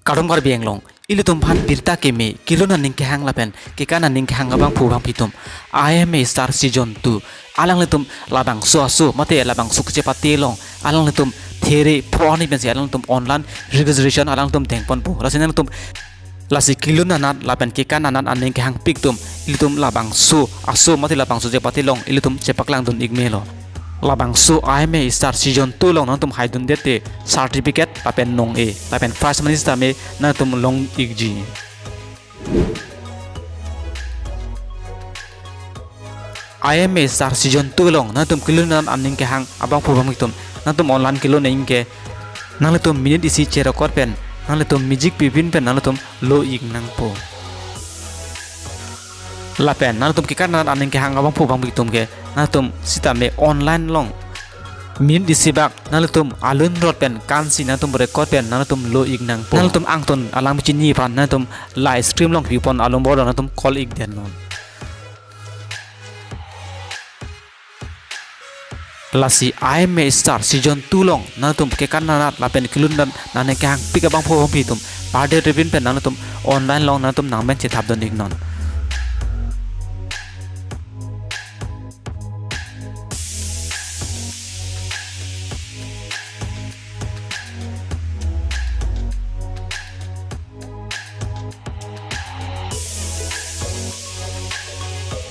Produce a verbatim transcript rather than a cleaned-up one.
Kardom Karbi Anglong, ilitum aphan birta keme, kelun aning kehang lapen kekan aning kehang abangphu abangphi atum, I M A Star Season two, alanglitum labangso aso mate labangso kachepate along alanglitum there pho arni pensi alanglitum online registration alanglitum dengponpo. Lasi nangtum, lasi kelun anat lapen kekan anat aning kehangpik atum, ilitum labangso aso mate labangso chepate along ilitum chepaklangdun ik melo. Labangso I M A Star Season two along nangtum haidundet te certificate lapen nong-e lapen prize money sitame nangtum long ikji. I M A Star Season two along nangtum kelun anat aning kehang abangphu abangphi atum, nangtum online kelun ing ke nanglitum minute isi cherecord pen nanglitum music pipin pen nanglitum lo ik nangpo. Lapen nangtum kekan anat aning kehang abangphu abangphi atum ke nangtum sitame online along minute isi bak nangtum alun rot pen kansi nangtum record pen nangtum lo ik nangpo. Nangtum angton alang chini aphan nangtum la screen along pipon a-number along nangtum call ik den non. Lasi I M A Star Season two along nangtum kekan anat lapen kelun anat aning kehangpik abangphu abangphi atum, party ripin pen nangtum online along nangtum nangmen chethapdun ik non.